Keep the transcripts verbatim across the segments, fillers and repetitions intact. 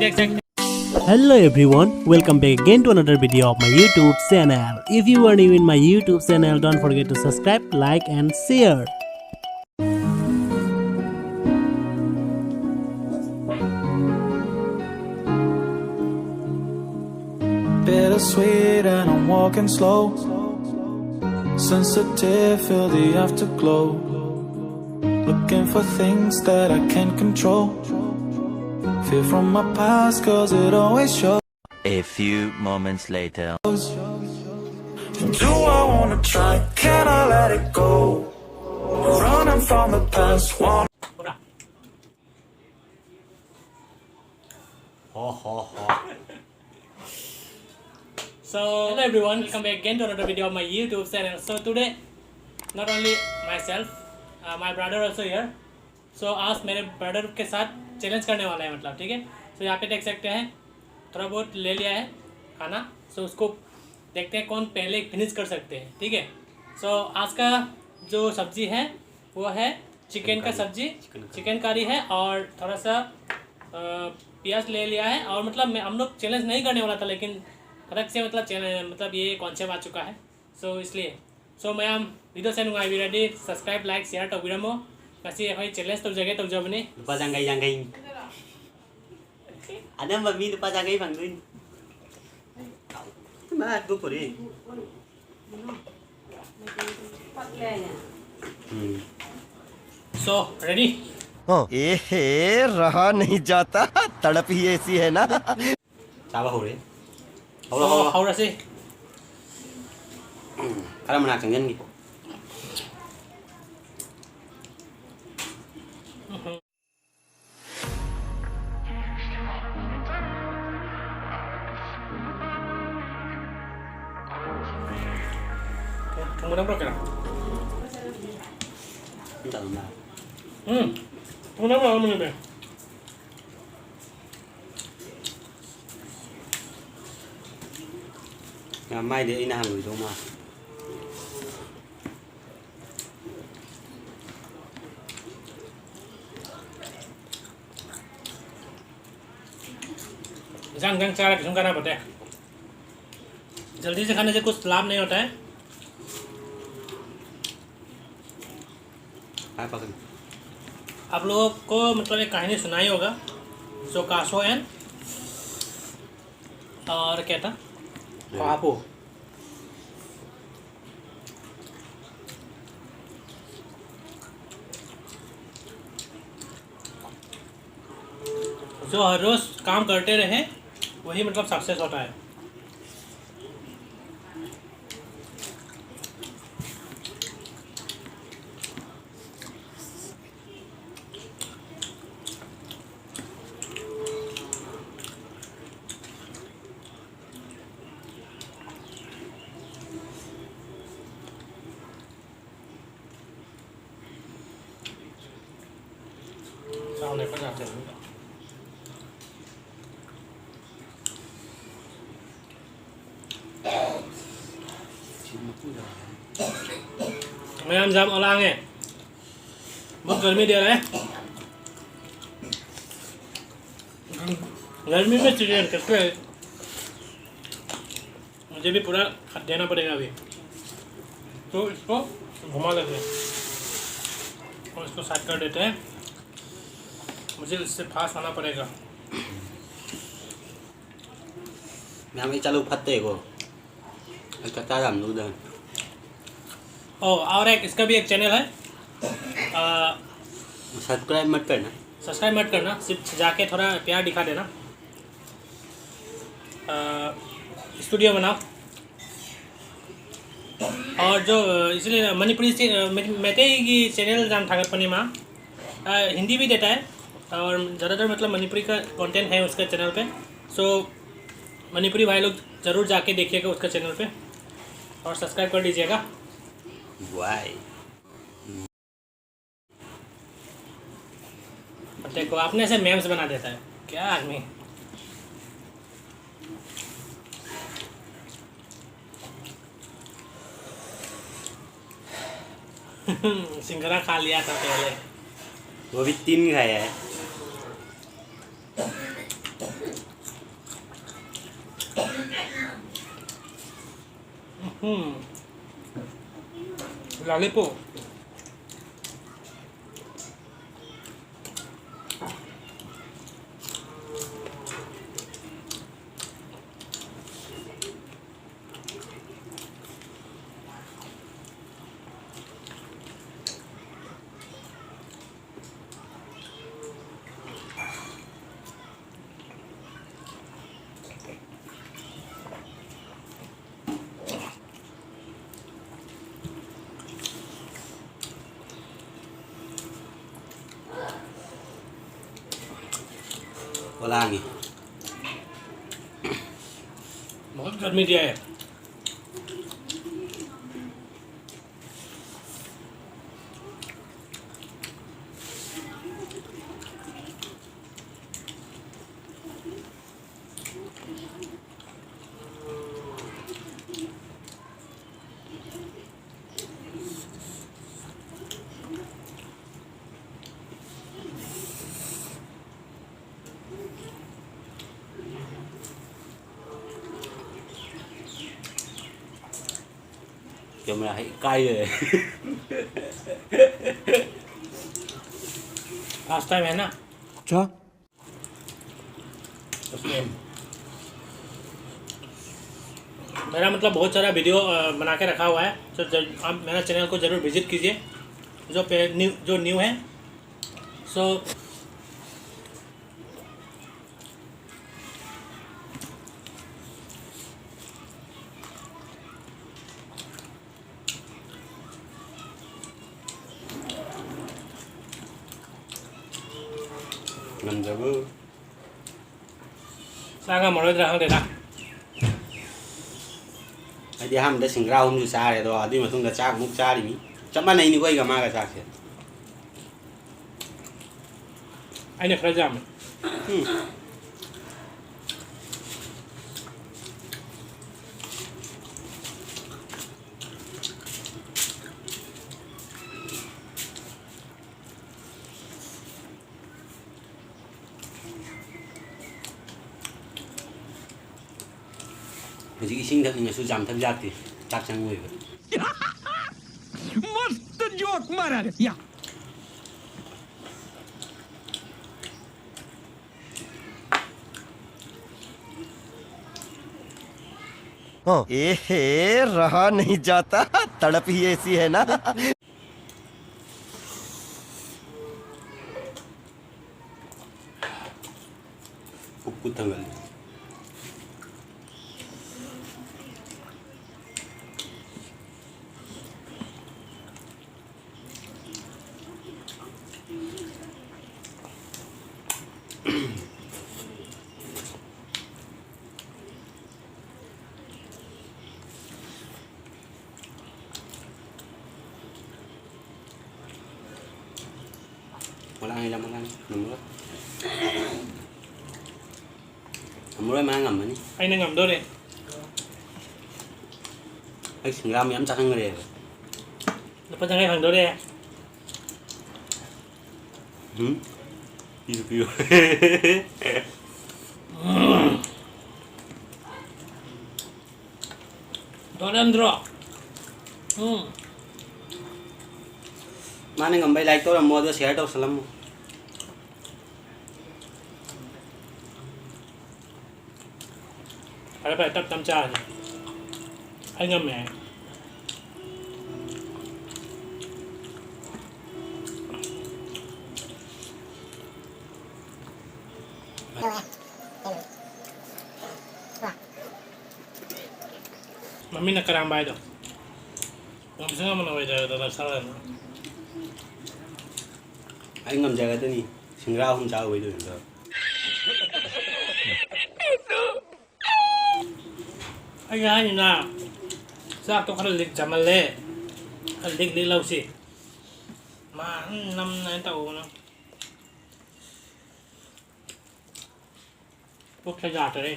Hello everyone, welcome back again to another video of my YouTube channel. If you are new in my YouTube channel, don't forget to subscribe, like and share. Bittersweet and I'm walking slow. Sensitive, feel the afterglow. Looking for things that I can't control. Fear from my past, cause it always shows. A few moments later. Do I wanna try? Can I let it go? Running from the past, want. Ho ho ho. So, hello everyone, welcome back again to another video of my YouTube channel. So today, not only myself, uh, my brother also here. So आज मेरे brother के साथ challenge करने वाला है, मतलब, ठीक है। सो यहाँ पे देख सकते हैं, थोड़ा बहुत ले लिया है खाना। सो उसको देखते हैं कौन पहले फिनिश कर सकते हैं, ठीक है। सो आज का जो सब्ज़ी है, वो है चिकन का सब्ज़ी, चिकन करी है, और थोड़ा सा अ, प्याज ले लिया है। और, मतलब, मैं, हम लोग चैलेंज नहीं करने वाला था, लेकिन फटक से, मतलब, चैलेंज, मतलब, ये कॉन्सेप्ट आ चुका है। सो इसलिए, सो मैं हम video ꯁꯦ ꯅꯨꯡꯉꯥꯏꯕꯤꯔꯗꯤ subscribe, like, share ꯇꯧꯕꯤꯔꯝꯃꯣ꯫ ꯉꯁꯤ ꯑꯩꯈꯣꯏ ꯆꯦꯂꯦꯟꯖ ꯇꯧꯖꯒꯦ, ꯇꯧꯖꯕꯅꯤ꯫ ꯂꯨꯄꯥ ꯌꯥꯡꯈꯩ, ꯌꯥꯡꯈꯩ꯫ ꯑꯅꯝꯕ ꯃꯤ ꯂꯨꯄꯥ ꯌꯥꯡꯈꯩ ꯐꯪꯗꯣꯏꯅꯤ꯫ ꯏꯃꯥ, ꯇꯨ ꯄꯨꯔꯤ꯫ ꯎꯝ꯫ So, ready? ए हे, रहा नहीं जाता, तड़प ही ऐसी है ना। ꯆꯥꯕ ꯍꯧꯔꯦ꯫ So, ꯍꯧꯔꯣ, ꯍꯧꯔꯣ꯫ ꯍꯧꯔꯁꯤ꯫ ꯈꯔ ꯃꯅꯥꯛ ꯆꯪꯁꯤꯟꯒꯦ꯫ ꯊꯨꯝ ꯈꯤꯇꯪ ꯄꯨꯔꯛꯀꯦꯔꯥ? ꯑꯝꯇ ꯑꯗꯨꯝ ꯂꯥꯛꯑꯣ꯫ ꯎꯝ, ꯊꯨꯝ ꯈꯤꯇꯪ ꯄꯨꯔꯛꯑꯣ, ꯃꯅꯤꯡꯗ꯫ ꯃꯥꯏꯗꯤ ꯑꯩꯅ ꯍꯪꯉꯣꯏꯗꯧ ꯃꯥꯜꯂꯦ꯫ ꯏꯟꯖꯥꯡ ꯏꯟꯖꯥꯡ ꯆꯥꯔ ꯀꯩꯁꯨꯝ ꯀꯥꯟꯅꯕ ꯅꯠꯇꯦ꯫ जल्दी से खाने से कुछ लाभ नहीं होता है। आप लोगों को मतलब एक कहानी सुनाई होगा, जो कासो एंड और क्या था, ख्वापो। जो हर रोज काम करते रहे, वही मतलब सक्सेस होता है। मैं हम जाम अलांगे। बहुत गर्मी दे रहा है। गर्मी में चिकन कैसे? मुझे भी पूरा देना पड़ेगा अभी। तो इसको घुमा लेते हैं और इसको साइड कर देते हैं। मुझे इससे फास्ट होना पड़ेगा। मैं हमें चलो फत्ते को। अच्छा, क्या हम लोग दें? ओ, और एक, इसका भी एक चैनल है। सब्सक्राइब मत करना। सब्सक्राइब मत करना, सिर्फ जाके थोड़ा प्यार दिखा देना। स्टूडियो बनाओ। और जो इसलिए मणिपुरी से मैते की चैनल जान था पनीमा हिंदी भी देता है। और ज़्यादातर मतलब मणिपुरी का कंटेंट है उसका चैनल पे। सो मणिपुरी भाई लोग ज़रूर जाके देखिएगा उसका चैनल पे और सब्सक्राइब कर दीजिएगा। वाई। देखो, अपने से मेम्स बना देता है क्या आदमी। सिंगरा खा लिया था पहले। वो भी तीन खाया है। Hmm. Lollipop. ओलांगी। बहुत गर्मी दिया है। Camera है, काय है? Last time है ना? अच्छा। उसमें मेरा, मतलब, बहुत सारा वीडियो, अ, बना के रखा हुआ है, तो जर-, आप मेरा चैनल को ज़रूर विजिट कीजिए, जो पे न्यू, जो न्यू है। सो ꯉꯝꯗ꯭ꯔꯕꯣ? ꯆꯥ ꯉꯝꯃꯔꯣꯏꯗ꯭ꯔꯥ ꯈꯪꯗꯦꯗ꯫ ꯑꯩꯗꯤ ꯑꯍꯥꯟꯕꯗ ꯁꯤꯡꯒ꯭ꯔꯥ ꯑꯍꯨꯝꯁꯨ ꯆꯥꯔꯦ, ꯑꯗꯣ ꯑꯗꯨꯒꯤ ꯃꯇꯨꯡꯗ ꯆꯥꯛ ꯑꯃꯨꯛ ꯆꯥꯔꯤꯃꯤ꯫ ꯆꯞ ꯃꯥꯟꯅꯩꯅꯤꯀꯣ ꯑꯩꯒ ꯃꯥꯒ ꯆꯥꯛꯁꯦ꯫ ꯑꯩꯅ ꯈꯔ ꯌꯥꯝꯃꯦ꯫ ꯎꯝ꯫ ꯍꯧꯖꯤꯛ ꯏꯁꯤꯡ ꯊꯛꯅꯤꯡꯉꯁꯨ ꯆꯥꯝ ꯊꯛ ꯌꯥꯗꯦ꯫ ꯆꯥꯛ ꯆꯪꯉꯣꯏꯕ꯫ मस्त जोक मारा रे या. ए हे, रहा नहीं जाता, तड़प ही ऐसी है ना. ꯎꯞꯄꯨ ꯊꯥꯡꯒꯠꯂꯤ꯫ ꯃꯣꯂꯥꯡ ꯍꯩꯗ, ꯃꯣꯂꯥꯡ ꯉꯝꯃꯔꯣꯏ꯫ ꯉꯝꯃꯔꯣꯏ, ꯃꯥ ꯉꯝꯃꯅꯤ꯫ ꯑꯩꯅ ꯉꯝꯗꯣꯔꯦ꯫ ꯑꯩ ꯁꯤꯡꯒ꯭ꯔꯥ ꯃꯌꯥꯝ ꯆꯥꯍꯟꯈ꯭ꯔꯦꯕ꯫ ꯂꯨꯄꯥ ꯆꯥꯝꯃꯉꯥ ꯈꯪꯗꯣꯔꯦ꯫ ꯎꯝ? ꯄꯤꯌꯨ, ꯄꯤꯌꯨ꯫ ꯇꯣꯔꯦꯟꯗ꯭ꯔꯣ꯫ ꯎꯝ꯫ ꯃꯥꯅ ꯉꯝꯕꯩ like ꯇꯧꯔꯝꯃꯣ, ꯑꯗꯣ share ꯇꯧꯁꯜꯂꯝꯃꯣ꯫ ꯐꯔꯦ ꯐꯔꯦ, ꯇꯞ ꯇꯞ ꯆꯥꯔꯁꯦ꯫ ꯑꯩ ꯉꯝꯃꯦ ꯍꯥꯏ꯫ ꯃꯃꯤꯡꯅ ꯀꯔꯥꯝꯕ ꯍꯥꯏꯗꯣ꯫ ꯉꯝꯁꯨ ꯉꯝꯃꯅ ꯑꯣꯏꯗ꯭ꯔꯒ ꯗꯣꯂꯔ ꯁꯥꯔꯅ꯫ ꯑꯩ ꯉꯝꯖꯒꯗꯣꯏꯅꯤ꯫ ꯁꯤꯡꯒ꯭ꯔꯥ ꯑꯍꯨꯝ ꯆꯥꯔꯨꯕꯩꯗꯨꯅꯤꯗꯣ꯫ ꯑꯩ ꯍꯥꯏꯅꯤꯅ ꯆꯥꯛꯇꯣ ꯈꯔ ꯂꯤꯛ ꯆꯥꯃꯜꯂꯦ꯫ ꯈꯔ ꯂꯤꯛ ꯂꯤꯛ ꯂꯧꯁꯤ꯫ ꯃꯥ ꯅꯝꯅ ꯇꯧꯕꯅ꯫ ꯄꯨꯛꯁꯦ ꯌꯥꯗꯔꯦ꯫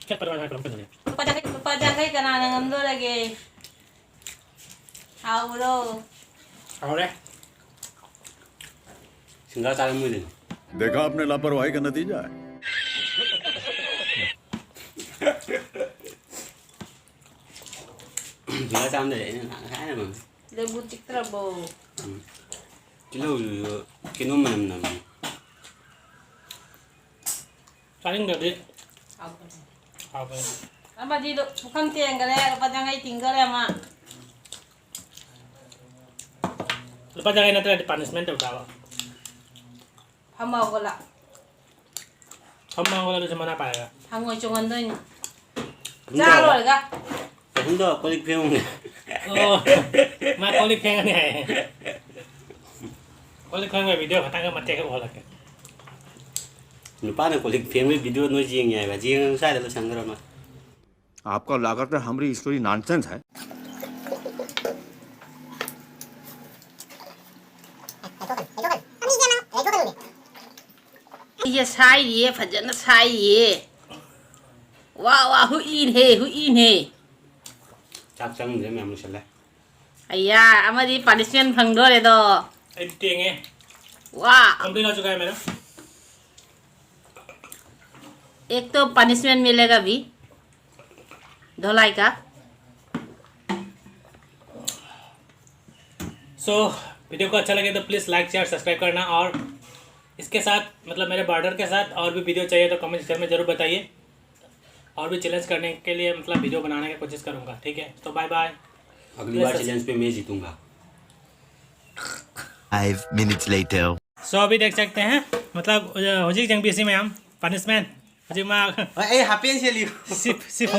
ꯆꯠꯄꯗ ꯉꯥꯏ ꯀꯔꯝ ꯇꯧꯅꯤ? ꯂꯨꯄꯥ ꯌꯥꯡꯈꯩ, ꯂꯨꯄꯥ ꯌꯥꯡꯈꯩ ꯀꯅꯥꯅ ꯉꯝꯗꯣꯔꯒꯦ? ꯍꯥꯎꯕ꯭ꯔꯣ? ꯍꯥꯎꯔꯦ꯫ ꯁꯤꯡꯒ꯭ꯔꯥ ꯆꯥꯔꯝꯃꯣꯏꯗꯣꯏꯅꯤ꯫ देखा आपने लापरवाही का नतीजा है। ꯁꯤꯡꯒꯜ ꯆꯥꯝꯗ ꯂꯩ ꯑꯩꯅ ꯉꯁꯥꯏꯅ ꯃꯃꯤ꯫ ꯂꯦꯕꯨ ꯆꯤꯛꯇ꯭ꯔꯕꯣ? ꯇꯤꯜꯍꯧꯗꯨꯁꯨ ꯀꯩꯅꯣꯝ ꯃꯅꯝ ꯅꯝꯃꯤ꯫ ꯆꯥꯅꯤꯡꯗ꯭ꯔꯗꯤ ꯍꯥꯎꯕꯅꯦ꯫ ꯍꯥꯎꯕꯅꯤ꯫ ꯑꯃꯗꯤ ꯂꯨ-, ꯄꯨꯈꯝ ꯇꯦꯡꯈꯔꯦ, ꯂꯨꯄꯥ ꯌꯥꯡꯈꯩ ꯇꯤꯡꯈꯔꯦ ꯑꯃ꯫ ꯂꯨꯄꯥ ꯌꯥꯡꯈꯩ ꯅꯠꯇ꯭ꯔꯗꯤ ꯄꯥꯅꯤꯁꯃꯦꯟ ꯇꯧ ꯇꯥꯕ꯫ ꯐꯝꯃ ꯍꯧꯒꯠꯂ꯫ ꯐꯝꯃ ꯍꯧꯒꯠꯂ ꯑꯗꯨꯁꯨ ꯃꯅꯥ ꯄꯥꯏꯔꯒ꯫ ꯍꯪꯉꯣꯏ ꯆꯣꯡꯍꯟꯗꯣꯏꯅꯤ꯫ ꯑꯍꯨꯝꯗ ꯆꯥ ꯂꯣꯏꯔꯒ꯫ ꯑꯍꯨꯝꯗ ꯀꯣꯜ ꯂꯤꯛ ꯐꯦꯡꯉꯨꯅꯦ꯫ ꯑꯣ꯫ ꯃꯥ ꯀꯣꯜ ꯂꯤꯛ ꯐꯦꯡꯉꯅꯤ ꯍꯥꯏꯌꯦ꯫ ꯀꯣꯜ ꯂꯤꯛ ꯐꯦꯡꯕꯒꯤ ꯚꯤꯗꯤꯑꯣ ꯈꯛꯇꯪꯒ ꯃꯇꯦꯛ ꯈꯛ ꯎꯍꯜꯂꯛꯀꯦ꯫ ꯅꯨꯄꯥꯅ ꯀꯣꯜ ꯂꯤꯛ ꯐꯦꯡꯕꯒꯤ ꯚꯤꯗꯤꯑꯣ ꯅꯣꯏ ꯌꯦꯡꯉꯦ ꯍꯥꯏꯕ꯫ ꯌꯦꯡꯉ ꯁ꯭ꯋꯥꯏꯗ ꯂꯣꯏꯁꯟꯈ꯭ꯔꯣ ꯅꯣꯏ꯫ आपको लगा था हमारी स्टोरी नॉनसेंस है। ꯑꯩꯁꯦ ꯁꯥꯏꯔꯤꯌꯦ, ꯐꯖꯅ ꯁꯥꯏꯔꯤꯌꯦ꯫ ꯋꯥ ꯋꯥ, ꯍꯨꯏꯅꯦ, ꯍꯨꯏꯅꯦ꯫ ꯆꯥꯛ ꯆꯪꯗ꯭ꯔꯦ ꯃꯌꯥꯝ ꯂꯣꯏꯁꯜꯂꯦ꯫ ꯑꯩꯌꯥ, ꯑꯃꯗꯤ ꯄꯥꯅꯤꯁꯃꯦꯟ ꯐꯪꯗꯣꯔꯦꯗꯣ꯫ ꯑꯩꯗꯤ ꯇꯦꯡꯉꯦ꯫ ꯋꯥ, Complain आ चुका है मेरा। एक तो पनिशमेंट मिलेगा अभी। धोलाई का। सो वीडियो को अच्छा लगे तो प्लीज़ लाइक शेयर सब्सक्राइब करना, और इसके साथ, मतलब, मेरे बॉर्डर के साथ और भी वीडियो चाहिए तो कमेंट सेक्शन में ज़रूर बताइए, और भी चैलेंज करने के लिए, मतलब, वीडियो बनाने की कोशिश करूँगा। ठीक है, तो बाय बाय। अगली बार Yes, चैलेंज पे मैं जीतूंगा। Five minutes later. सो अभी देख सकते हैं, मतलब, ꯍꯧꯖꯤꯛ ꯆꯪꯕꯤꯁꯤ ꯃꯌꯥꯝ, ꯄꯥꯅꯤꯁꯃꯦꯟ ꯍꯧꯖꯤꯛ ꯃꯥ ꯑꯩ ꯍꯥꯞꯄꯦꯟ ꯁꯦꯠꯂꯤ꯫ Shift shift